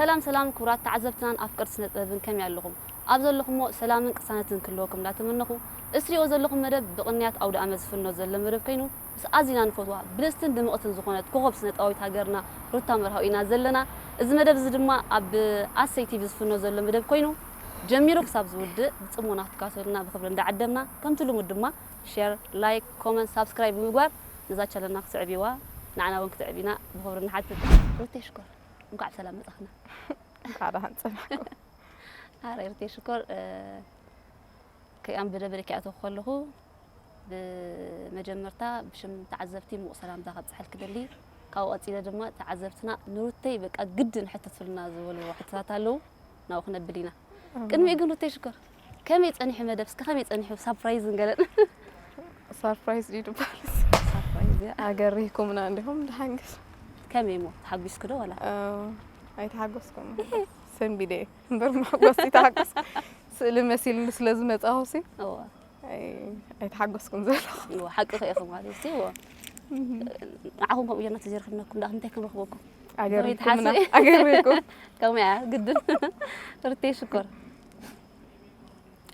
ሰላም ሰላም ክቡራት ተዓዘብትናን ኣፍቀርቲ ስነ ጥበብን፣ ከመይ ኣለኹም? ኣብ ዘለኹሞ ሰላምን ቅሳነትን ክህልወኩም እንዳተመነኹ፣ እዚ ትሪእዎ ዘለኹም መደብ ብቕንያት ኣውደ ኣመት ዝፍኖ ዘሎ መደብ ኮይኑ፣ ምስ ኣዚና ንፈትዋ ብልጽትን ድምቕትን ዝኾነት ኮኾብ ስነ ጥበባዊት ሃገርና ሩታ መርሃዊ ኢና ዘለና። እዚ መደብ እዚ ድማ ኣብ ኣሰይ ቲቪ ዝፍኖ ዘሎ መደብ ኮይኑ፣ ጀሚሩ ክሳብ ዝውድእ ብጽሞና ክትከታተሉና ብኽብሪ እንዳዓደምና፣ ከምቲ ልሙድ ድማ ሼር፣ ላይክ፣ ኮመንት፣ ሳብስክራይብ ብምግባር ነዛ ቻነልና ክትዕብይዋ ንዓና እውን ክትዕብይና ብኽብሪ ንሓትት። ሩተይ ሽኮር፣ እንኳዕ ብሰላም መጻኽና። እንኳዕ ደሓን ጸናሕኩም። ኣረ ሩተይ ሽኮር፣ እ፣ ከይኣም ብደበረ ክኣተው ከለኹ ብመጀመርታ ብሽም ተዓዘብቲ ምቕ ሰላምታ ከብጽሐልኪ ደሊ። ካብኡ ቀጺለ ድማ ተዓዘብትና ንሩተይ በቃ ግድን ሕተትልና ዝበልዎ ሕቶታት ኣለዉ፣ ናብኡ ክነብል ኢና። ቅድሚኡ ግን ሩተይ ሽኮር፣ ከመይ ጸኒሑ መደብ? እስከ ከመይ ጸኒሑ? ሳፕራይዝ ንገረን። ሳርፕራይዝ ድዩ ድባል? ሳፕራይዝ እያ። ኣገሪህኩምና እንዲኹም ድሓንግስ። ከመይ እሞ፣ ተሓጒስኪ ዶ ዋላ? እ፣ ኣይተሓጎስኩም። ሰንቢደ እምበር መሓጎስ ይተሓጎስ። ስእሊ መሲልኒ ስለ ዝመጻኹ ሲ እዋ። ኣይ-፣ ኣይተሓጎስኩም ዘለኹ። እዋ፣ ሓቂ ከ ኢኹም ማለት እዩ። እዋ። ንዓኹም ከምኡ ጌርና ተዘይረኺብናኩም ደኣ እንታይ ክንረኽበኩም? ኣገሪህኩምና። ተሓስቢ? ኣገሪህኩም። ከምኡ እያ ግድን። ሩተይ ሽኮር።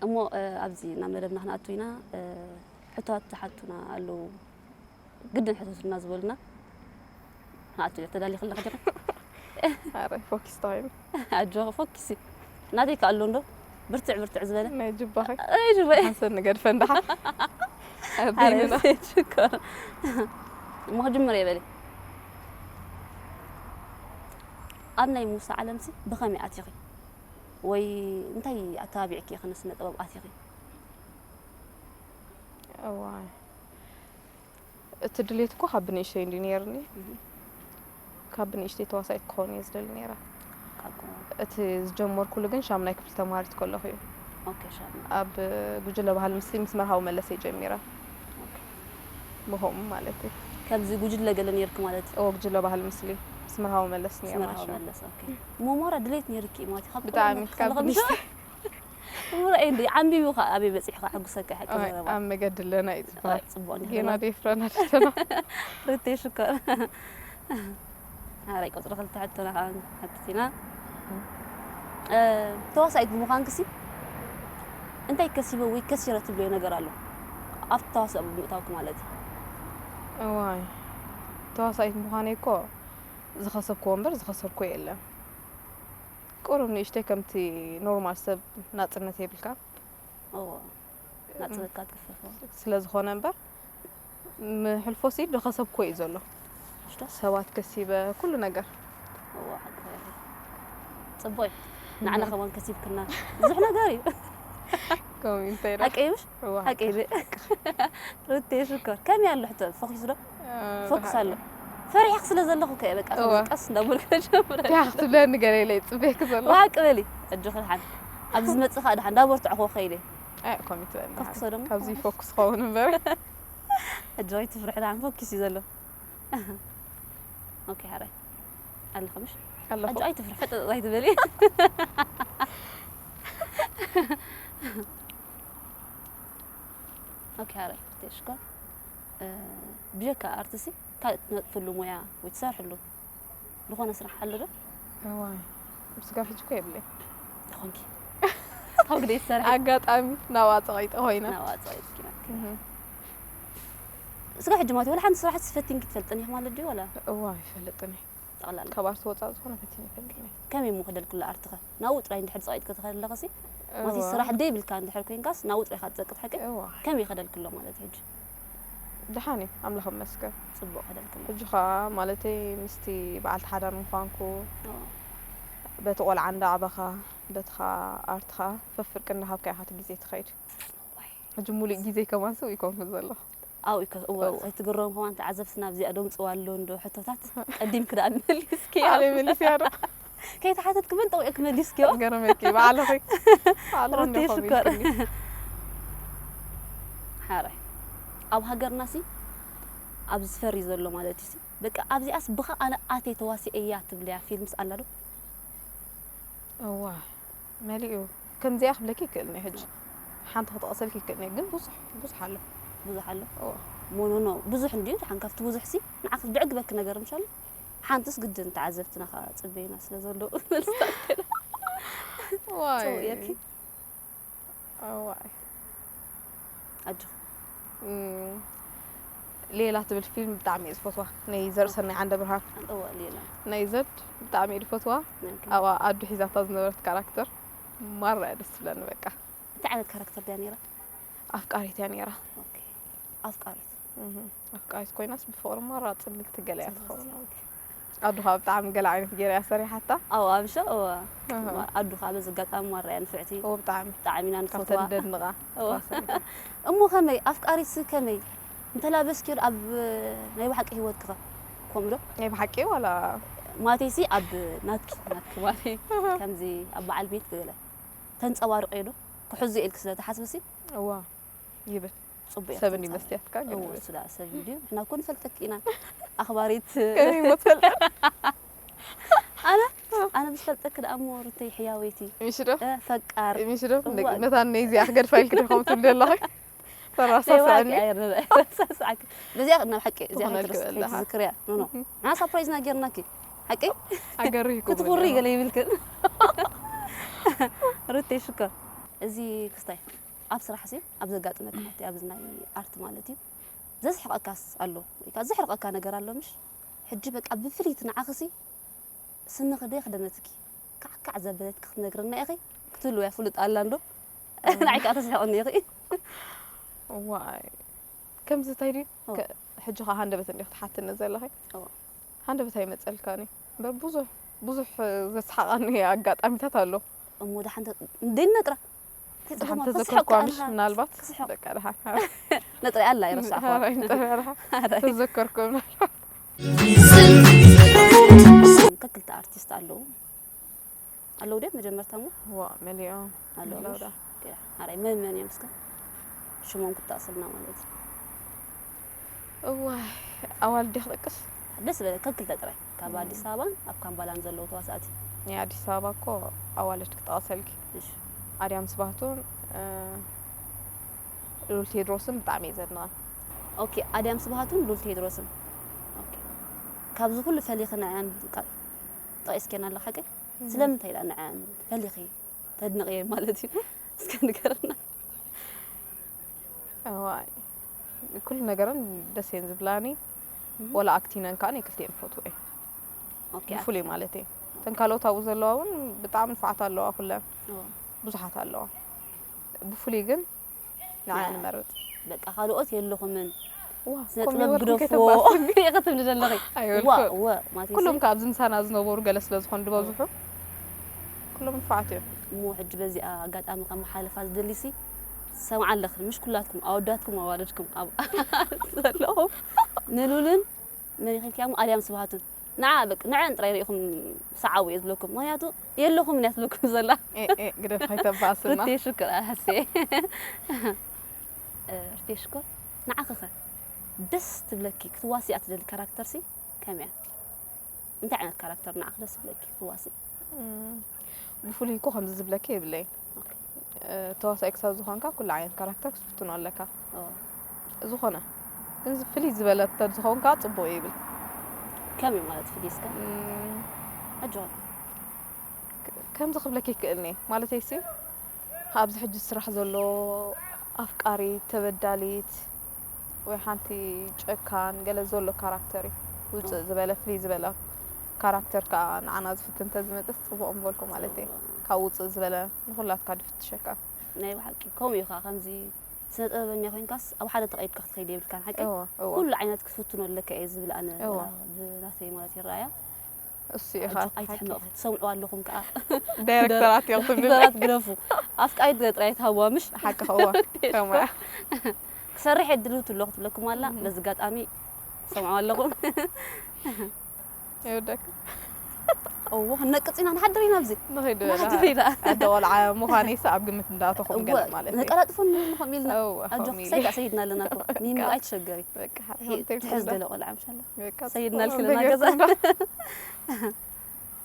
እሞ፣ እ፣ ኣብዚ ናብ መደብና ክንኣቱ ኢና። እ፣ ሕቶታት ዝሓቱና ኣለዉ። ግድን ሕተቱልና ዝበሉና። ንኣቱ ተዳሊኺ ኣለኺ ዲኺ? ኣረ ፎኪስ ተባሂሉ። ኣጆኺ ፎኪሲ። ናተይ ከ ኣሎ እንዶ? ብርትዕ ብርትዕ ዝበለ። ናይ ጅባኺ ኣይ ጅባይ። ሓንሰን ንገድፈን ደሓ። ኣረ ኣቢንና። ሽኮር። እሞ ክጅምር እየ በሊ። ኣብ ናይ ሙሳ ዓለምሲ ብኸመይ ኣቲኺ? ወይ እንታይ ኣተባቢዕኪ ኢኺ ንስነ ጥበብ ኣቲኺ? እዋይ። እቲ ድሌት እኮ ካብ ብንእሽተይ እንዲ ነይርኒ። ካብ ብንእሽተይ ተዋሳኢት ክኸውን እየ ዝደሊ ነይረ። ካብ ኮ-፣ እቲ ዝጀመርኩሉ ግን ሻምናይ ክፍሊ ተማሃሪት ከለኹ እዩ። ኦኬ፣ ሻምናይ። ኣብ ጉጅለ ባህሊ ምስሊ ምስ መርሃዊ መለሰ ጀሚረ። ኦኬ። ብኸምኡ ማለት እዩ። ከምዚ ጉጅለ ገለ ነይርኪ ማለት እዩ? እዎ፣ ጉጅለ ባህሊ ምስሊ ምስ መርሃዊ መለስ ነይረ መርሃዊ ማሽን። መለስ፣ ኦኬ። እሞ ማራ ድሌት ነይርኪ ማለት ካብ ብጣዕሚ፣ ቆልዕነት ካብ ከለኹ ብንእሽተይ። ምሽ-፣ እሞ ራእይ እንዲ ዓንቢቡ ኸዓ ኣበይ በጺሑ ኸዓ ሕጉሰካ ሓቂ ኣይ፣ ዘረባ። ኣብ መገዲ ኣለና እዩ ጽባሕ። ጽቡቕ እንዲ ጌና ኸለና። ደፍረና ደፍረና። ርቴ ሽኮር። ሓራይ ቁጽሪ ክልተ ሕቶና ኸዓ ንሓትት ኢና። እ፣ ተዋሳኢት ብምዃንክሲ እንታይ ከሲበ ወይ ከሲረ ትብልዮ ነገር ኣሎ? ኣብቲ ተዋስኦ ብምእታውኪ ማለት እዩ። እዋይ፣ ተዋሳኢት ምዃነይ እኮ ዝኸሰብክዎ እምበር ዝኸሰርክዎ የለን። ቁሩብ ንእሽተይ ከምቲ ኖርማል ሰብ ናጽነት የብልካ። እዎ፣ ናጽነትካ ትግፈፎ። ስለ ዝኾነ እምበር፣ ምሕልፎሲ ዝኸሰብክዎ እዩ ዘሎ። ሽቶ? ሰባት ከሲበ፣ ኩሉ ነገር። እዎ፣ ሓቂ እዩ። ጽቡቕ እዩ። ንዓና ከማን ከሲብክና። ብዙሕ ነገር እዩ። ከምኡ እንታይ ኢለ? ሓቂ እዩ ምሽ? እዎ፣ ሓቂ እዩ። ሩቴ ሽኮር። ከመይ ኣሎ ሕቶ? ፎኪስ ዶ? እ፣ ፎክስ ኣሎ። ፈሪሕክ ስለ ዘለኹ ከ በቃ እዎ። ቀስ እንዳበልኩ ጀምረ። እንታይ ክትብለኒ ገለ ኢለ ይጽበየኪ ዘለኹ። ዋቅ በሊ። ኣጆኺ ደሓን። ኣብዚ ዝመጽእ ኸኣ ደሓን እንዳበርትዕኹ ከይደ። ኣይ፣ ኮሚት በልና። ከፍክሶ ደሞ? ካብዚ ፎክስ ኸውን እምበር። ኣጆኺ ኣይትፍርሒ ደሓን ፎክስ እዩ ዘሎ። ኦኬ፣ ሓራይ። ኣለኹ ምሽ? ኣለኹ። ኣጆ ኣይትፍርሒ፣ ሕጥጥ ኣይትበሊ። ኦኬ፣ ሓራይ። ርቴ ሽኮር። እ፣ ብጀካ ኣርትሲ ካልእ ትነጥፍሉ ሞያ ወይ ትሰርሕሉ ዝኾነ ስራሕ ኣሎ ዶ? እዋይ፣ ስጋብ ሕጂ እኮ የብለይ። ይኾንኪ። ካብ ግደ ትሰርሒ? ኣጋጣሚ ናብኣ ጸቒጠ ኮይና። ናብኣ ጸቒጥኪ ናትኪ። እህ። ስጋብ ሕጂ ማለት እዩ፣ ወላ ሓንቲ ስራሕ ፈቲንኪ ትፈልጥን ኢኺ ማለት ድዩ፣ ወላ? እዋ፣ ኣይፈልጥን እየ። ጠቕላላ። ካብ ኣርት ወጻኢ ዝኾነ ፈቲነ ኣይፈልጥን እየ። ከመይ እሞ ከደልክሎ ኣርትኸ? ናብኡ ጥራይ እንድሕር ጸቒጥኪ ትኸዲ ኣለኽሲ? ማለት እዋ። ስራሕ ደይብልካ እንድሕር ኮይንካስ ናብኡ ጥራይ ኢኻ ትጸቅጥ ሓቂ? እዋ። ከመይ ከደልክሎ ማለት ሕጂ? ደሓን እዩ፣ ኣምላኽ ይመስገን። ጽቡቕ ከደልክሎ። ሕጂ ኸኣ ማለተይ ምስቲ በዓልቲ ሓዳር ምዃንኩ፣ እዋ። በቲ ቆልዓ እንዳዕበኻ፣ በቲ ኸኣ ኣርትኻ ፈፍርቂ እንዳሃብካ ኢኻ እቲ ግዜ ትኸይድ። ዋይ። ሕጂ ሙሉእ ግዜ ከማን ስው ይኮንኩ ዘለኹ። ኣው ይኮ-፣ እወ፣ እው። ከይትግረሙ ከማን ተዓዘብትና ኣብዚኣ ደምፅዋ ኣሎ እንዶ ሕቶታት ቀዲምኪ ደኣ መሊስኪ። ኣነ መሊስያ ዶ? ከይተሓተትኪ እውን ጠውቂ መሊስኪዮ። ገረመኪ፣ ባዕልኺ። ባዕልኺ ሩቴ እንዲኹም ሽኮር። ኢልክኒ። ሓራይ። ኣብ ሃገርና ሲ፣ ኣብ ዝፈሪ ዘሎ ማለት እዩ ሲ፣ በቃ ኣብዚኣስ ብኻ ኣነ ኣትየ ተዋሲኤያ ትብልያ ፊልምስ ኣላ ዶ? እዋ፣ መሊኡ። ከምዚኣ ክብለኪ ይክእል እየ ሕጂ። ሓንቲ ክጠቕሰልኪ ይክእል እየ፣ ግን ብዙሕ፣ ብዙሕ ኣሎ። ብዙሕ ኣሎ? እዋ። ኖ፣ ኖ፣ ኖ፣ ብዙሕ እንድዩ፣ ደሓን ካብቲ ብዙሕ ሲ፣ ንዓኺ ዘዕግበኪ ነገር ምሻሉ? ሓንትስ ግድን ተዓዘብትና ከኣ ጽበዩና ስለ ዘለዉ መልስታት ገለ ዋይ ጸውየኪ ዋይ ኣጆ እም፣ ሌላ ትብል ፊልም ብጣዕሚ እየ ዝፈትዋ። ናይ ዘርእሰናይ ዓንደ ብርሃን እወ ሌላ ናይ ዘድ ብጣዕሚ እየ ዝፈትዋ። ኦኬ። ኣብኣ ኣዱ ሒዛታ ዝነበረት ካራክተር ማራ እያ ደስ ትብለኒ። በቃ እንታይ ዓይነት ካራክተር ድያ ነይራ? ኣፍቃሪት እያ ነይራ። ኦኬ ኣፍቃሪት እህ፣ ኣፍቃሪት ኮይናስ ብፍቕሪ ማራ ጽልልቲ ገለ እያ ትኸውን። ኣዱ ከዓ ብጣዕሚ ገለ ዓይነት ገይራ እያ ሰሪሓታ። ኣው ኣብሻ እወ እህ፣ ኣዱ ከዓ በዚ ኣጋጣሚ ማራ እያ ንፍዕቲ እዎ ብጣዕሚ ብጣዕሚ ኢና ካብተን ንፈትዋ ደድንቓ እዎ። ተዋሳኢት። እሞ ከመይ ኣፍቃሪትሲ ከመይ እንተላበስኪዮ ኣብ ናይ ብሓቂ ህይወትኪ ከ ከምኡ ዶ ናይ ብሓቂ ዋላ ማለተይሲ ኣብ ናትኪ ናትኪ ማለት ከምዚ ኣብ በዓል ቤት ገለ ተንጸባርቀዮ ዶ ክሕዞ ኢልኪ ስለ ትሓስብሲ እዋ ይብል ጽቡቅ እያ ሰብ ክትንጸባረቂ። እንዲመስትያትካ እዎ ግን እሱ ደኣ ሰብ እንድዩ ንሕና እኮ ንፈልጠኪ ኢና ኣኽባሪት ከመይ ሞ ትፈልጠ ኣነ ኣነ ምስ ፈልጠኪ ደኣ እሞ ሩተይ ሕያወይቲ ምሽ ዶ እ፣ ፈቃር ምሽ ዶ እዋ። መታን ነይዚኣ ክገድፋ ኢልክ ዶ ከምኡ ትብሊ ኣለኺ ተራሳስዕኒ ተይዋቂ ኣይረበ ረሳስዓኪ በዚኣ ናብ ሓቂ እዚኣ ትኾነልኪ ከይትረስ- በላ። ከይትዝክርያ ኖ ኖ ንዓ ሳፕራይዝ ናጌርናኪ ሓቂ ኣገሪህኩም ክትኹሪ ገለ ይብልክን ሩተይ ሽኮር እዚ ክስታይ ኣብ ስራሕ ሲ ኣብ ዘጋጥመካ ሓቲ ኣብዚ ናይ ኣርት ማለት እዩ ዘስሕቐካስ ኣሎ ወይ ከዓ ዘሕርቐካ ነገር ኣሎ ምሽ ሕጂ በቃ ብፍልይቲ ንዓኽሲ ስንኺ ደይ ክደመትኪ ካዕካዕ ዘበለትኪ ክትነግርና ኢኺ ክትህልውያ ፍሉጥ ኣላ እንዶ ንዓይ ከዓ ተስሕቕኒ ኢኺ ዋይ ከምዚ እንታይ ድዩ ኦ። ከ- ሕጂ ከዓ ሃንደበት እንዲ ክትሓትኒ ዘለኺ ኦ። ሃንደበት ኣይመፀልካኒ እምበር ብዙሕ ብዙሕ ዘስሓቐኒ ኣጋጣሚታት ኣሎ እሞ ደሓን እንዴት ነጥራ ደሓን ተዘከርኳ ምሽ ምናልባት ክስሕቕ በቃ ደሓን ነጥራ ኣላ ይረሳዕኳ ተዘከርኩ ምናልባት ከክልተ ኣርቲስት ኣለዉ ኣለዉ ድዮም መጀመርታ እሞ ዋ መሊኦም ኣለዉ ኣለዉ ምሽ? ዳ ኦኬ፣ ሓራይ መን መን እዮም እስከ ሽሞም ክትጠቕስልና ማለት እዩ እዋይ ኣዋልድ ክጠቅስ ደስ በለ ከክልተ ጥራይ ካብ ኣዲስ ኣበባን ኣብ ካምባላን ዘለዉ ተዋሳእቲ ናይ ኣዲስ ኣበባ እኮ ኣዋልድ ክጠቕሰልኪ እሺ ኣድያም ስባህቱን እ፣ ሉል ቴድሮስን ብጣዕሚ እየ ዘድንቐን ኦኬ ኣድያም ስብሃቱን ሉል ቴድሮስን ኦኬ ካብዚ ኩሉ ፈሊኺ ንዕን ጠቂስኬን ኣለኻ ሓቀይ ስለምንታይ ኢላ ንዕን ፈሊኺ ተድንቕየ ማለት እዩ እስከ ንገርና እዋይ ኩሉ ነገረን ደስ እየን ዝብላኒ ወላ ኣክቲነን ከዓ ናይ ክልቲኤን ፈትወ እየ ኦኬ ብፍሉይ ማለት እየ እተን ካልኦት ኣብኡ ዘለዋ እውን ብጣዕሚ ንፉዓት ኣለዋ ኩለን እዎ። ብዙሓት ኣለዋ ብፍሉይ ግን ንዓ ንመርፅ በቃ ካልኦት የለኹምን ዋ ስነ ከምኡ ጥበብ ይወርድ ግደፍዎ ከይተባስኒ ኢኺ ትብሊ ዘለኺ ዋ ኣይበልኩን እወ ማቴሲ ኩሎም ካብ ዝምሳና ዝነበሩ ገለ ስለ ዝኾኑ ዝበዝሑ ኩሎም ንፉዓት እዮም እሞ ሕጂ በዚኣ ኣጋጣሚ ከመሓልፋ ዝደሊሲ ሰምዓ ኣለኽን ምሽ ኩላትኩም ኣወዳትኩም ኣዋልድኩም ኣብ ዘለኹም ንሉልን መን ይኽልክያሙ ኣድያም ስብሃቱን ንዓ በቃ ንዐን ጥራይ ርኢኹም ሰዓቡ እየ ዝብለኩም ምክንያቱ የለኹምን እያ ትብለኩም ዘላ ኤ፣ ኤ፣ ግደፍ ከይተባእስና ርቴ ሽኩር ኣሐሴ ርቴ ሽኩር ንዓኽኸ ደስ ትብለኪ ክትዋስያ ትደሊ ካራክተር ሲ ከመይ እያ እንታይ ዓይነት ካራክተር ንዓኽ ደስ ትብለኪ ክትዋሲ ብፍሉይ እኮ ከምዚ ዝብለኪ የብለይ ተዋሳኢ ክሳብ ዝኾንካ ኩሉ ዓይነት ካራክተር ክትፍትኖ ኣለካ ዝኾነ ግን ፍልይ ዝበለ ተዝኸውን ከዓ ፅቡቅ ይብል ከመይ ማለት ፍልይ እስከ እም፣ ኣጆኻ ከምዚ ክብለኪ ይክእልኒ ማለተይ ሲ ኣብዚ ሕጂ ስራሕ ዘሎ ኣፍቃሪት ተበዳሊት ወይ ሓንቲ ጨካን ገለ ዘሎ ካራክተር እዩ ውፅእ ዝበለ ፍልይ ዝበለ ካራክተር ከዓ ንዓና ዝፍትን ተዝመፅስ ፅቡቅ ምበልኩ ማለት እዩ ካብ ውፅእ ዝበለ ንኩላትካ ድፍትሸካ ናይ ብሓቂ ከምኡ እዩ ከዓ ከምዚ ስነ ጥበበኛ ኮይንካስ ኣብ ሓደ ተቐይድካ ክትኸይድ የብልካን ሓቂ እወ እወ ኩሉ ዓይነት ክትፍትኖ ኣለካ እየ ዝብል ኣነ እወ። ብናተይ ማለት ይረኣያ እሱ እዩ ኣይትሕመቕ ትሰምዑ ኣለኹም ከዓ ዳይረክተራት እዮም ትብልኒ ዳይረክተራት ግደፉ ኣፍቃሪት ገለ ጥራይ ትሃብዋ ምሽ ሓቂ ከእዋ ከምያ ክሰርሕ የድልውት ኣለኹ ትብለኩም ኣላ በዚ ኣጋጣሚ ትሰምዑ ኣለኹም ይወደክ እዎ ክነቅፅ ኢና ንሓድር ኢና ኣብዚ ንኸይድ ንሓድር ኢና ኣደ ቆልዓ ምዃነይስ ኣብ ግምት እንዳእተኹም ገለ ማለት እዩ ነቀላጥፉን ንኾም ኢልና እው፣ ኣጆ ኾም ኢለ። ሰይዳ ሰይድና ኣለና እኮ ሚሚ ኣይትሸገሪ በቃ ትሕዝ ገለ ቆልዓ ምሻላ በቃ ሰይድና ጽቡቅ ልክልና ነገር ገዛ ጽቡቅ።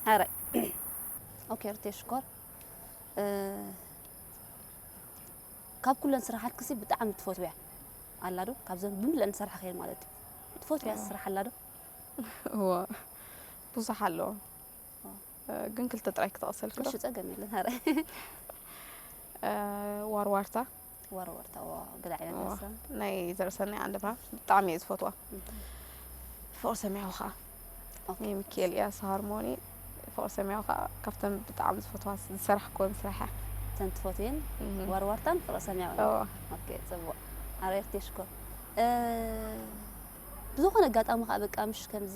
ሓራይ ኦኬ ርቴ ሽኮር እ፣ ካብ ኩለን ስራሓትክሲ ብጣዕሚ ትፈትውያ ኣላ ዶ ካብዘን ብምልአን ዝሰርሐኽየን ማለት እዩ ትፈትውያ ስራሕ ኣላ ዶ እዋ ብዙሕ ኣለዎ። ግን ክልተ ጥራይ ክጠቕሰልክ ዶ? እሺ፣ ጸገም የለን። ኧረ ዋርዋርታ። ዋርዋርታ፣ ዋው፣ ገለ ዓይነት እዋ፣ ደርሰ። ናይ ዘርሰናይ ዓንደብርሃን ብጣዕሚ እየ ዝፈትዋ። ፍቕሪ ሰማያዊ ኸዓ ኦኬ። ናይ ሚኪኤል ኢያስ ሃርሞኒ። ፍቕሪ ሰማያዊ ኸዓ ካብተን ብጣዕሚ ዝፈትዋ ዝሰራሕክወን ስራሕ እያ። እተን ትፈትየን እህ። ዋርዋርታን ፍቕሪ ሰማያዊ። እዋ። ኦኬ፣ ጽቡቕ። ኣረ ርቴሽ እኮ፣ እ፣ ብዝኾነ ኣጋጣሚ ኸዓ በቃ ምሽ ከምዚ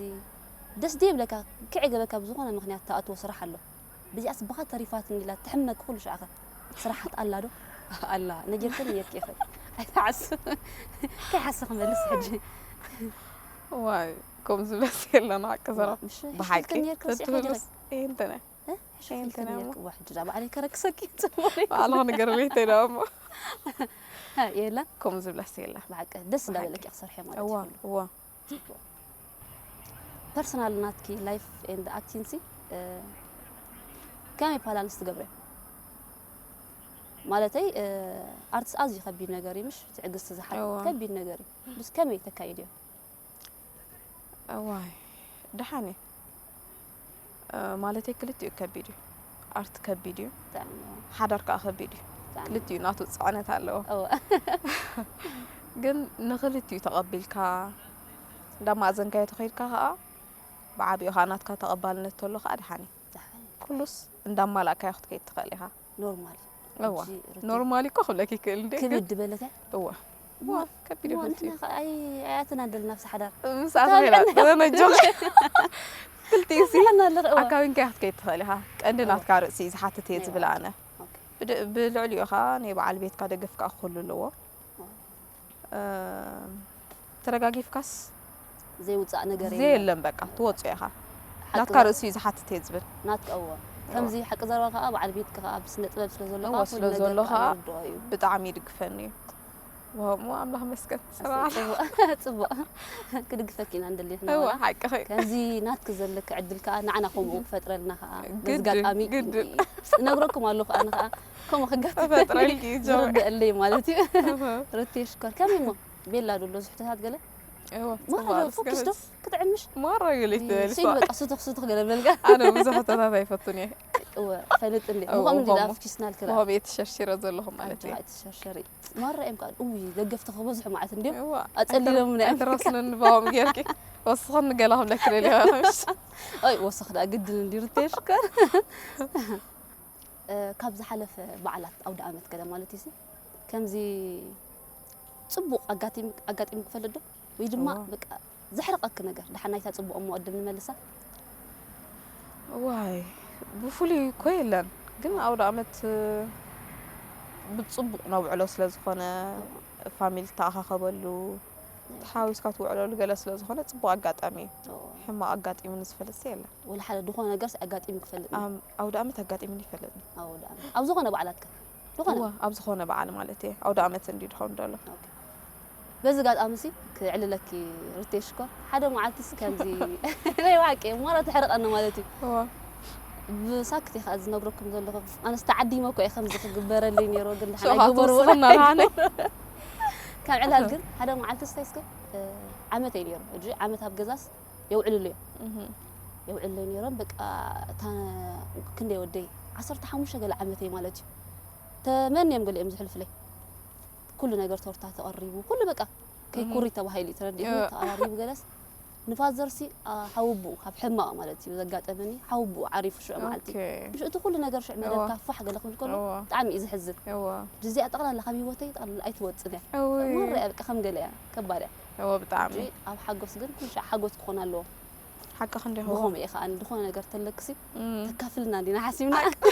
ደስ ደይብለካ፣ ክዕ ገበካ ብዝኾነ ምኽንያት ትኣትዎ ስራሕ ኣሎ። ብዚኣስ ብኻ ተሪፋትኒ ኢላ ትሕመክ ኩሉ ሻዕኸ። ስራሓት ኣላ ዶ? ኣላ። ነጊርክን ነጊርኪ ኢኺ። ኣይትሓስብ። ከይሓስብ ክመልስ ሕጂ። ዋይ፣ ከምዚ በስ የለን፣ ሓቂ ዘረባ። ምሽ ብሓቂ ሕሽክን ነርክስ ኢኺ ተትብሉስ ዲኺ? ይሄንተነ። እ? ሕሽክን ይሄንተነ ነርክ-፣ እሞ። ዋ፣ ሕጂ ዳ ባዕለይ ከረክሰኪ ጽቡቕ እዩ። ባዕልኻ ንገርለይ ተይዳ እሞ። እ፣ የለን። ከምዚ ብለስ የለን። ብሓቂ ደስ ብሓቂ። እንዳበለኪ ክሰርሐ ማለት እዋ፣ እዩ። እዋ። ፐርሰናል ናትኪ ላይፍ ኤንድ ኣክቲንሲ፣ እ፣ ከመይ ባላንስ ትገብርዮ? ማለተይ፣ እ፣ ኣርትስ ኣዝዩ ከቢድ ነገር እዩ፣ ምሽ ትዕግስቲ ዝሓትት እዋ። ከቢድ ነገር እዩ። ምስ ከመይ ተካይድዮ? እዋይ፣ ደሓን እዩ። እ፣ ማለተይ ክልቲኡ ከቢድ እዩ። ኣርት ከቢድ እዩ። ብጣዕሚ፣ እዋ። ሓዳር ከኣ ከቢድ እዩ። ብጣዕሚ። ክልቲኡ ናቱ ጽዕነት ኣለዎ። እዋ። ግን ንኽልቲኡ ተቐቢልካ፣ እንዳማእዘንካዮ ተኸይድካ ከኣ፣ ብዓቢኡ ከኣ ናትካ ተቐባልነት ተሎ ከኣ ደሓን እዩ። ደሓን። ኩሉስ እንዳማላእካዮ ክትከይድ ትኽእል ኢኻ። ኖርማል። እዋ። ሕጂ ርትዕ ኖርማል እኮ ክብለኪ ይክእል እንዴ፣ ግን ክብድ በለተ? እዋ። እዋ፣ ከቢድ እዩ እዋ፣ ክብለኪ። እንትና ኣይ-፣ ኣያትና እንደልና ምስ ሓዳር። ምስ ኣትኺላ፣ ተመጆኺ። ክልቲኡ ሲ ኣያትና ኣለኽ፣ እዋ። ኣካዊንካ ክትከይድ ትኽእል ኢኻ። ቀንዲ እዋ። ናትካ ርእሲ እዩ ዝሓትት እየ ናይ ዝብል እዋ። ኣነ። ኦኬ። ብድ-፣ ብልዕሊኡ ኸኣ ናይ በዓል ቤትካ ደገፍ ከኣ ክህሉ ኣለዎ። እዋ። እ፣ ተደጋጊፍካስ ዘይውጻእ ነገር ዘየለን በቃ ትወጽኦ ኢኻ። ሓቂ ናትካ ዘረባ። ርእሲ እዩ ዝሓትት እየ ዝብል። ናትካ እዎ። ከምዚ ሓቂ ዘረባ ከኣ በዓል ቤትካ ከኣ ብስነ ጥበብ ስለ ዘለኻ እዎ፣ ኩሉ ስለ ነገር ዘሎ ከኣ ከኣ ይርድኦ እዩ። ብጣዕሚ ይድግፈኒ እዩ። እሞ ኣምላኽ መስገን። ስራሕ ጽቡቕ፣ ጽቡቕ። ክድግፈኪ ኢና እንደሊ እዎ፣ ነበራ። ሓቅኺ። ከምዚ ናትኪ ዘለኪ ዕድል ከኣ ንዓና ከምኡ ክፈጥረልና ከኣ በዚ ግድን፣ ኣጋጣሚ ግድን። እነግረኩም ኣለኹ ኣነ ከኣ ከምኡ ክጋፍ ክፈጥረልኪ እዩ ጀመር። ዝርድአለይ ማለት እዩ። እህ። ሩቴ ሽኮር ከመይ እሞ ቤላ ዶ ኣሎ ዝሕተታት ገለ? እዎ፣ ማራ ጽቡቕ ዶ ፎክስ ዶ ስገበት። ክትዕምሽ? ማራ ገለ እ፣ ትበል ሲል እሷ። በቃ ሱቱኽ ሱቱኽ ገለ በልጋ። ኣነ ብዙሕ ሕቶታት ኣይፈቱን እየ። እወ፣ ፈልጥ እንዴ። እዎ፣ ምኾም እንዲ እዎ። ዳፍኪ ስናል ክላ። ምኾም እየ ትሸርሽረ ዘለኹ ማለት እዩ። ኣንታ ኣይትሸርሸሪ። ማራ እዮም ከኣ፣ እውይ፣ ደገፍቲ ክበዝሑ ማለት እንድዮም። እዋ። ኣጸሊሎምና እዮም። ኣይተረስነን ንባኦም ጌርኪ። ወስኸኒ ገለ ክብለኪ ደልየ። ኣይ፣ ወሰኽ ደኣ ግድን እንድዩ ርቴ ሽኮር። እ፣ ካብ ዝሓለፈ በዓላት ኣውደ ኣመት ገለ ማለት እዩሲ፣ ከምዚ ጽቡቕ ኣጋጢም-፣ ኣጋጢምኪ ይፈልጥ ዶ? ወይ ድማ እዋ። በቃ ዘሕርቐኪ ነገር፣ ደሓን ናይታ ጽቡቕ እሞ ቅድም ንመልሳ። ዋይ፣ ብፍሉይ እኮ የለን። ግን ኣውደ ኣመት፣ እ፣ ብጽቡቕ ነብዕሎ ስለ ዝኾነ፣ ፋሚሊ እተኣኻኸበሉ፣ ተሓዊስካ ትውዕለሉ ገለ ስለ ዝኾነ ጽቡቕ ኣጋጣሚ እዩ። እዎ። ሕማቕ ኣጋጢሙኒ ዝፈልጥሲ የለን። ወላ ሓደ ዝኾነ ነገርስ ኣጋጢሙ ክፈልጥ እዩ። ኣም-፣ ኣውደ ኣመት ኣጋጢሙኒ ይፈልጥኒ። ኣውደ ኣመት። ኣብ ዝኾነ በዓላት ከ? ዝኾነ? እወ፣ ኣብ ዝኾነ በዓል ማለት እየ። ኣውደ ኣመት እንድዩ ድኸውን ደሎ። ኦኬ። በዚ ኣጋጣሚ ሲ ክዕልለኪ ሩቴ ሽኮር፣ ሓደ መዓልቲ ሲ ከምዚ ናይ ብሓቂ ማራ ትሕርቐኒ ማለት እዩ። እወ። ብሳክት እየ ከኣ ዝነግረኩም ዘለኹ። ኣነስ ተዓዲመ እኮ እየ ከምዚ ክግበረለይ ነይሩ፣ ግን ደሓን ሽዑ ኣይገበርዎ። ክትወስኽና ደሓን። ካብ ዕላል ግን ሓደ መዓልቲ ስታይ እስከ፣ እ፣ ዓመተይ ነይሩ። ሕጂ ዓመት ኣብ ገዛስ የውዕልሉ እዮም። እህ። የውዕለይ ነይሮም። በቃ እታ ክንደይ ወደይ፣ ዓሰርተ ሓሙሽተ ገለ ዓመተይ ማለት እዩ። ተመንዮም ገሊኦም ዝሕልፍለይ። ኩሉ ነገር ቶርታ ተቐሪቡ፣ ኩሉ በቃ ከይኩሪ ተባሂሉ እዩ ተረዲእዎ፣ እወ። ተቐራሪቡ ገለስ ንፋዘርሲ፣ ኣ፣ ሓወቡኡ ካብ ሕማቕ ማለት እዩ ዘጋጠመኒ፣ ሓወቡኡ ዓሪፉ ሽዑ መዓልቲ። ኦኬ። ምሽ እቲ ኩሉ ነገር ሽዑ እወ። መደብካ ፋሕ ገለ ክብል ከሎ እወ። ብጣዕሚ እዩ ዘሕዝን። እወ። እዚኣ ጠቕላላ ካብ ህይወተይ ጠቕላላ ኣይትወጽን እያ። እውይ። ማራ እያ በቃ ከም ገለ እያ፣ ከባድ እያ። እወ ብጣዕሚ። ሕጂ ኣብ ሓጎስ ግን ኩሉ ሻዕ ሓጎስ ክኾን ኣለዎ። ሓቅኺ እንዲኹ። ብኸምኡ እየ ከኣ ዝኾነ ነገር ተለክሲ እም። ተካፍልና እንዲና ሓሲብና። ሓቂ።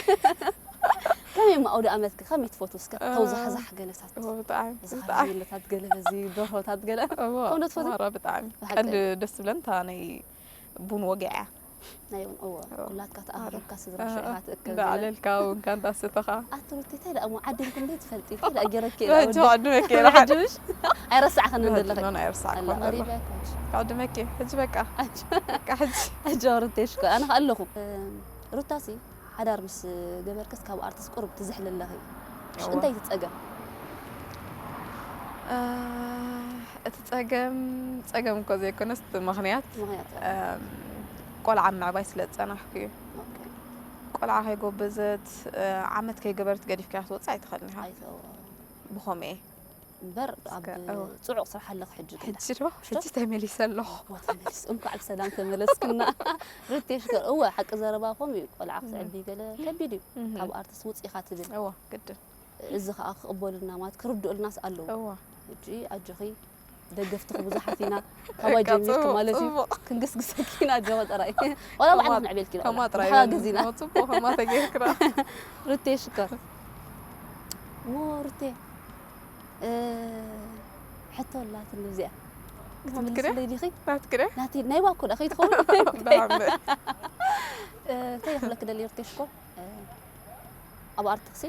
ከመይ እሞ ኣውደ ኣመትኪ ከመይ ትፈትዊ እስከ? እ፣ ተውዛሕዛሕ ገለታት። እወ ብጣዕሚ፣ እዚ ብጣዕሚ። ካራሜላታት ገለ፣ በዚ ደርሆታት ገለ። እወ፣ ከምኡ ዶ ትፈትዊ? ማራ ብጣዕሚ። ብሓቂ። ቀንዲ ደስ ዝብለን እታ ናይ ቡን ወግዒ እያ። ናይ ቡን፣ እወ። እወ። ኩላትካ ተኣኻኺብካ ስድራ ሽዑ ኢኻ ትእከብ ገለ። እንዳዕለልካ ቡንካ እንዳሰተኻ። ኣቲ ሩቲ፣ እንታይ ደኣ እሞ ዓዲምኪ እንዶ ትፈልጢ? እንታይ ደኣ ገይረኪ ኢላ ሕጂ ወዲ? ክዕድመኪ እየ፣ ሕጂ ምሽ? ኣይረሳዕክን ንደለኺ። ሕጂ ኣይረሳዕክን ኣላ፣ ደሎ። ቀሪበ እኮ። ክዕድመኪ፣ ሕጂ በቃ። ሕጂ። በቃ ሕጂ። ሕጂ ኣውርተሽ እኮ፣ ኣነ ከኣ ኣለኹ። እ፣ ሩታሲ፣ ሓዳር ምስ ገበርክስ ካብ ኣርትስ ቁሩብ ትዝሕሊ ኣለኺ። እሺ፣ እዋ። እንታይ እቲ ጸገም? እ፣ እቲ ጸገም፣ ጸገም እኮ ዘይኮነስ እቲ ምኽንያት፣ ምኽንያት፣ እዋ። እም፣ ቆልዓ ምዕባይ ስለ ዝጸናሕኩ እዩ። ቆልዓ ከይጎበዘት፣ ዓመት ከይገበረት ገዲፍካያ ክትወጽእ ኣይትኽእልን ኢኻ። ብኸምኡ እየ። እምበር ኣብ ጽዑቕ ስራሕ ኣለኺ ሕጂ ገና። ሕጂ ዶ? ሕጂ ተመሊሰ ኣለኹ። እዋ ተመሊስ። እንኳዕ ብሰላም ተመለስክና። ርቴ ሽኮር። እወ ሓቂ ዘረባ ከምኡ እዩ። ቆልዓ ክትዕቢ ገለ ከቢድ እዩ። ካብ ኣርትስ ውጽእ ኢኻ ትብል። እወ ግድን። እዚ ኸኣ ክቕበሉልና ማለት ክርድኡልናስ ኣለዉ። እወ። ሕጂ ኣጆኺ ደገፍትኺ ብዙሓት ኢና። ካባይ ጀሚርኪ ማለት እዩ። ክንግስግሰኪ ኢና ኣጆኺ ጥራይ። ዋላ ባዕልና ክንዕብየልኪ ኢና። ከማ ጥራይ ተሓጋገዚና። ጽቡቕ ከማ ተገይርክና። ርቴ ሽኮር። እሞ ርቴ ሕቶ ኣላትኒ እዚኣ ክትምልስለይ ዲኺ? ናትክደ? ናተይ ናይ ዋኮ ዳ ከይትኸውን? እንታይ ክብለኪ ደልየ ርቴ ሽኮር ኣብ ኣርትኽሲ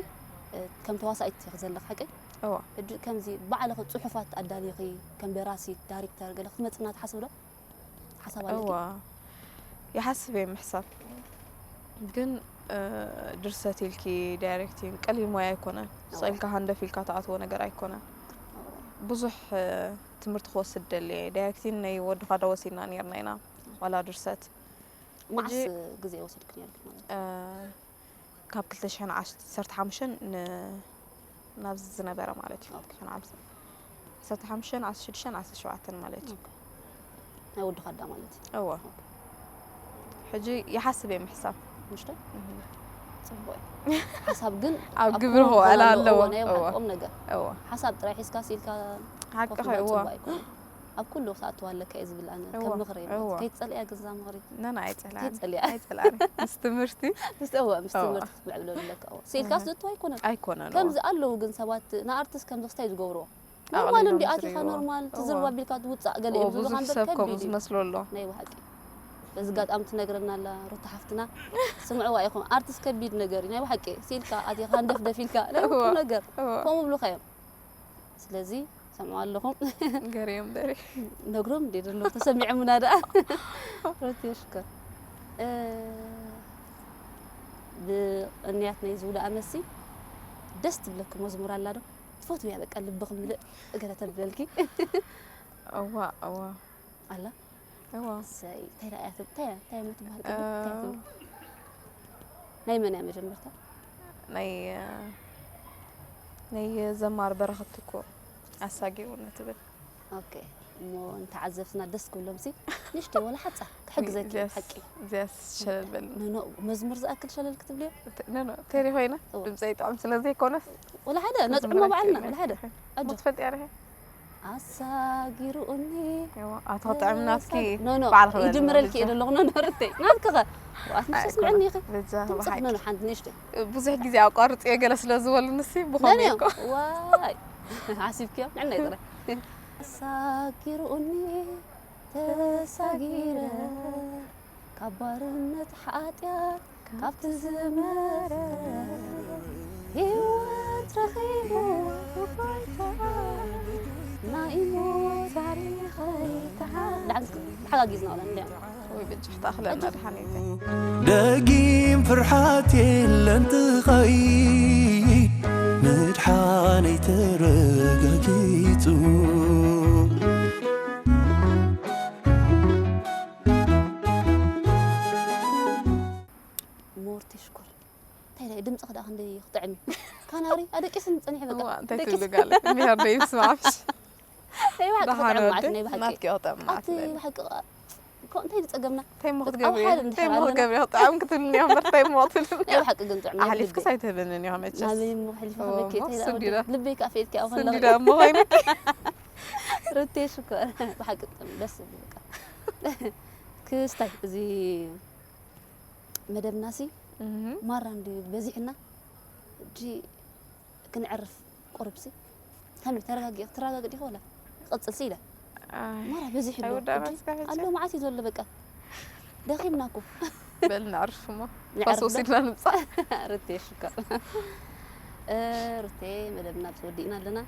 ከም ተዋሳኢት ኢኺ ዘለኺ ሓቀይ? እዋ። ሕጂ ከምዚ ባዕልኺ ጽሑፋት ኣዳሊኺ ከም ደራሲት ዳይሬክተር ገለ ክትመጽና ትሓስቢ ዶ? ሓሳብ ኣለኪ? እዋ ይሓስብ እየ ምሕሳብ ግን ድርሰት ኢልኪ ዳይሬክቲንግ ቀሊል ሞያ ኣይኮነን። ስቕ ኢልካ ሃንደፍ ኢልካ ትኣትዎ ነገር ኣይኮነን። ብዙሕ ትምህርቲ ክወስድ ደሊ እየ። ዳይሬክቲንግ ናይ ወዲ ኻዳ ወሲድና ነይርና ኢና ዋላ ድርሰት። መዓስ ግዜ ወሲድኪ ነይርኪ ማለት እዩ? ካብ ክልተ ሽሕን ዓሰርተ ሓሙሽተን ን ናብዚ ዝነበረ ማለት እዩ። ክልተ ሽሕን ዓሰርተ ሓሙሽተን ዓሰርተ ሽዱሽተን ዓሰርተ ሸውዓተን ማለት እዩ። ናይ ወዲ ኻዳ ማለት እዩ። እወ። ሕጂ ይሓስብ እየ ምሕሳብ። ምሽተ? ጽቡቕ እዩ። ሓሳብ ግን ኣብ ግብሪ ክውዕል ኣለዎ። ናይ ቁም ነገር። እወ። ሓሳብ ጥራይ ሒዝካ ሲልካ ሓቅኺ እወ። ኣብ ኩሉ ክትኣትዋ ኣለካ እየ ዝብል ኣነ ከም ምኽሪ ማለት ከይትጸልእያ ግን እዛ ምኽሪ ነና ኣይጸልኣን ከይትጸልእያ ኣይጸልኣን ምስ ትምህርቲ ምስ እወ ምስ ትምህርቲ ክትምዕብለሉ ኣለካ እወ ስኢልካ ዝእትዋ ኣይኮነን ኣይኮነን ከምዚ ኣለዉ ግን ሰባት ንኣርቲስት ከምዚ ክስታይ ዝገብርዎ ኖርማል እንዲ ኣቲኻ ኖርማል ትዝርባ ቢልካ ትውጻእ ገለ እዮም ዝብሉኻ እምበር ከቢድ እዩ ዝመስሎ ኣሎ ናይ ብሓቂ በዚ ጋጣሚ ትነግረና ኣላ ሩታ ሓፍትና ስምዕዋ ኢኹም ኣርቲስት ከቢድ ነገር እዩ ናይ ብሓቂ ስኢልካ ኣቲኻ እንደፍደፍ ኢልካ ናይ ነገር ከምኡ ብሉኻ እዮም ስለዚ ሰምዑ ኣለኹም ገርዮም በሪ ነግሮም እንዴ ደሎ ተሰሚዖምና ደኣ ሮቲ ሽኮር ብቅንያት ናይ ዝውዳ ኣመሲ ደስ ትብለኪ መዝሙር ኣላ ዶ ትፈትውያ በቃ ልብኺ ምልእ እገለ ተብለልኪ እዋ እዋ ኣላ እዋ እሰይ እንታይ ደኣ እያ ትብ- እንታይ እያ እንታይ እያ ትበሃል ቅድም እንታይ እያ ትብል ናይ መን እያ መጀመርታ ናይ ናይ ዘማሪ በረኸት ትኩ ኣሳጊሩኒ ትብል ኦኬ እሞ ንተዓዘብትና ደስ ክብሎም ሲ ንሽተይ ወላ ሓፃር ክሕግዘኪ እዚኣስ- ሓቂ እዚኣስ ሸለል በል ኖኖ መዝሙር ዝኣክል ሸለል ክትብልዮ ኖኖ ቴሪ ኮይና እዋ። ድምፀይ ጥዑም ስለ ዘይኮነስ ወላ ሓደ ነጥዕሞ በዓልና ወላ ሓደ ኣጆ ትፈልጥ ያለኸ ኣሳጊሩኒ ኣቶ ጥዕምናትኪ ኖ ኖ ይጅምረልኪ እየ ዘለኹ ኖ ኖ ርተይ ናትክኸ ኣትምስስምዕኒ ኢኺ ትምፅእ ኖ ሓንቲ ንእሽተይ ብዙሕ ግዜ ኣቋርፅ እየ ገለ ስለ ዝበሉ ንሲ ብኾነ እኮ ዋይ ሓሲብክዮ ንዕና ይጥረ ኣሳጊሩኒ ተሳጊረ ካብ ባርነት ሓጢኣት ካብቲ ዝመረ ህይወት ረኺቡ ናይ ሞት ታሪኸይ ተሓ- ተሓጋጊዝና ወላ እንዲያ ወይ ብጭሕ ተኣኽለና ድሓነይተይ ደጊም ፍርሓት የለን ትኸይ ምድሓነይ ተረጋጊጹ ሞርቲ ሽኮር እንታይ ድምፅኺ ደኣ ክንደይ ክጥዕም እዩ ካናሪ ኣደቂስን ፀኒሐ በቃ እንታይ ትብሉ ጋለ ሚሃር ደይ ስማዕሽ ናይ ብሓቂ ክጥዕም ማለት ናይ ብሓቂ ናትኪ ክጥዕም ማለት ናይ ብሓቂ እንታይ ዝፀገምና እንታይ ሞ ክትገብሪ እንታይ ሞ ክትገብሪ ክጥዕም ክትብልኒ እምበር እንታይ ሞ ክትብልኒ ናይ ብሓቂ ግን ጥዕም ኣሕሊፍክስ ኣይትህብንን ኢኻ መቸስ ናበይ ሞ ኣሕሊፈ ከመይ ከይዳ ስንዲዳ ልበይ ከዓ ፈየድኪ ኣብ ከለኹ ስንዲዳ እሞ ኮይነ ርቴ ሽኮር ብሓቂ ጥዕም ደስ ዝብል በቃ ክስታይ እዚ መደብናሲ ማራ እንዲ በዚሕና እጂ ክንዕርፍ ቁርብሲ ከመይ ተረጋጊ ትረጋግዲ ዲኺ ወላ ቀጽልሲ ኢለ ማራ በዚሕ ኣሎ ኣሎ መዓት እዩ ዘሎ በቃ ደኺምና እኮ በል ንዕርፍ እሞ ንዕርፍ ዶ? ወሲድና ንምጻእ ርቴ ሽኮር ርቴ መደብና ተወዲእና ኣለና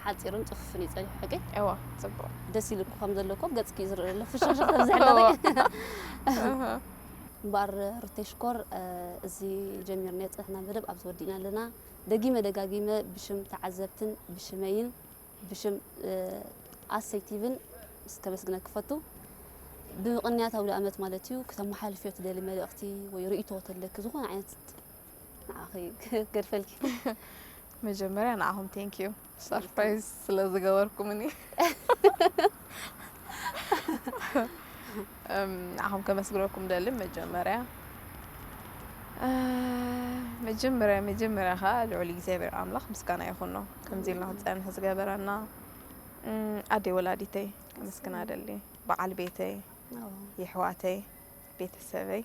ሓፂርን ፅፉፍን እዩ ፀኒሑ ሓቀይ እዋ ፅቡቅ ደስ ኢልኩ ከም ዘለኩም ገፅኪ እዩ ዝርእ ዘሎ ፍሽኽሽኽ ተብዝሕለኺ እምበኣር ርቴ ሽኮር እዚ ጀሚርናዮ ዝፀናሕና መደብ ኣብዚ ወዲእና ኣለና ደጊመ ደጋጊመ ብሽም ተዓዘብትን ብሽመይን ብሽም ኣሰይ ቲቪን ምስ ከመስግነኪ ፈቱ ብቕንያት ኣውደ ኣመት ማለት እዩ፣ ክተመሓልፍዮ ትደሊ መልእኽቲ ወይ ርእይቶ ተለኪ፣ ዝኾነ ዓይነት ንዓኺ ክገድፈልኪ። መጀመርያ ንዓኹም ቴንክ ዩ ሰርፕራይዝ ስለ ዝገበርኩምኒ። እም፣ ንዓኹም ከመስግነኩም ደሊ መጀመርያ። እ፣ መጀመርያ፣ መጀመርያ ኸዓ ልዑል እግዚኣብሔር ኣምላኽ ምስጋና ይኹኖ። ከምዚ ኢልና ክንጸንሕ ዝገበረና፣ እም፣ ኣደይ ወላዲተይ ከመስግና ደሊ፣ በዓል ቤተይ፣ ኣዎ። የሕዋተይ፣ ቤተሰበይ፣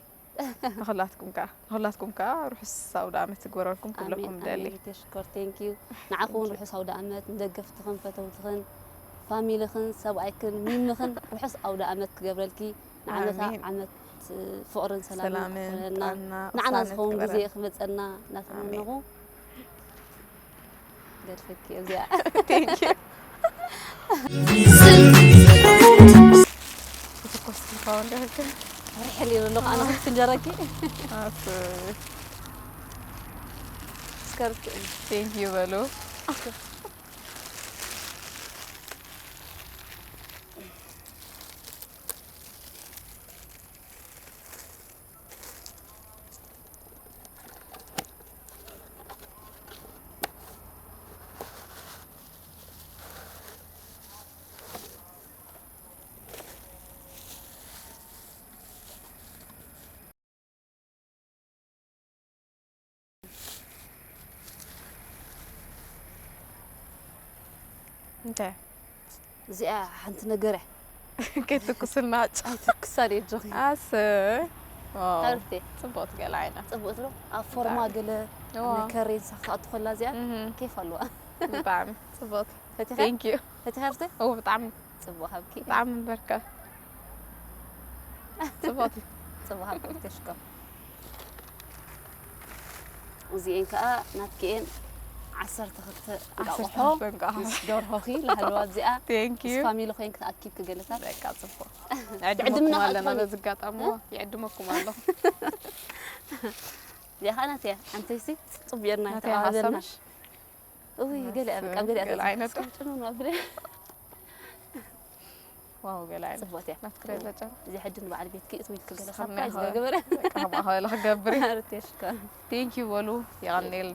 ንኹላትኩም ከኣ፣ ንኹላትኩም ከኣ ርሑስ ኣውደ ኣመት ትግበረልኩም ክብለኩም ኣሜን፣ ደሊ። ኣሜን። ቴሽኮር፣ ቴንክ ዩ። ንዓኹም እውን ርሑስ ኣውደ ኣመት፣ ንደገፍትኽን፣ ፈተውትኽን፣ ፋሚልኽን፣ ሰብኣይክን፣ ሚምኽን ርሑስ ኣውደ ኣመት ክገብረልኪ። ንዓመታ ኣሜን። ዓመት ፍቕርን ሰላምን ሰላምን፣ ክኾነልና። ጥዕና፣ ንዓና ቅሳነት ዝኸውን ግዜ ግበረልና። ክመጸና ኣሜን። እናተመነኹ። ገድፈኪ እዚኣ። ቴንክ ዩ። ክትኮስ ትኸውን ዶ ህልክ? ሪሕል ይብሉ ኣነ ክትንጀረኪ። ኣስ-፣ ስከርት። ቴንክ ዩ በሉ። እንታይ? እዚኣ ሓንቲ ነገር እያ። ከይትኩስና ጭ-፣ ኣይትኩሳ ደጆኺ። ኣሰ። ዋው። ሃብቴ። ጽቡቕቲ ገለ ዓይነት። ጽቡቕ ትሎ። ኣብ ፎርማ ብጣዕሚ። ገለ እዋ። ኣብ ከሬን ሳኽታ ኣትኾላ እዚኣ እህ። ኬፍ ኣለዋ። ብጣዕሚ ጽቡቕቲ። ፈቲኻ? ቴንክ ዩ። ፈቲኻ ሃብቴ? እዎ፣ ብጣዕሚ። ጽቡቕ ሃብኪ። ብጣዕሚ ምበርከ። ጽቡቕቲ። ጽቡቕ ሃብኪ፣ ተሽኮር። እዚኤን ከኣ ናትኪኤን ዓሰርተ ክልተ ዓሰርተ እንቃቑሖ ክልተ እንቃቑሖ። ምስ ደርሆኺ ላህለዋ እዚኣ ቴንክ ምስ ዩ። ፋሚሊ ኮይንኪ ተኣኪብኪ ገለታት። በቃ ጽቡቕ። ትዕድምና ንዕድመኩም ኣለና ከኣ በዚ ኣጋጣሚ እዋ፣ ይዕድመኩም ኣለኹ። እዚኣ ከኣ ናተያ ኣንተይሲ ጽቡቕ ጌርና ናተይ ተቐባበልና። ሓሳብሽ? እውይ፣ ገለ በቃ፣ ኣብ ገለ ገለ ዓይነት። ጽምጽም ነው ብለ። ዋው፣ ገለ ዓይነት። ጽቡቕቲ እያ። ናትኪ ሬዛ ጨና። እዚ ሕጂ ንበዓል ቤትኪ እትው ኢልኪ ገለ ስኽና ሰርፕራይዝ ይኸ-፣ ገበረ። በቃ፣ ከምኣ ኸበለ ክገብር እየ። ኣርቴሽካ። ቴንክ ዩ በሉ፣ የቐንየልና።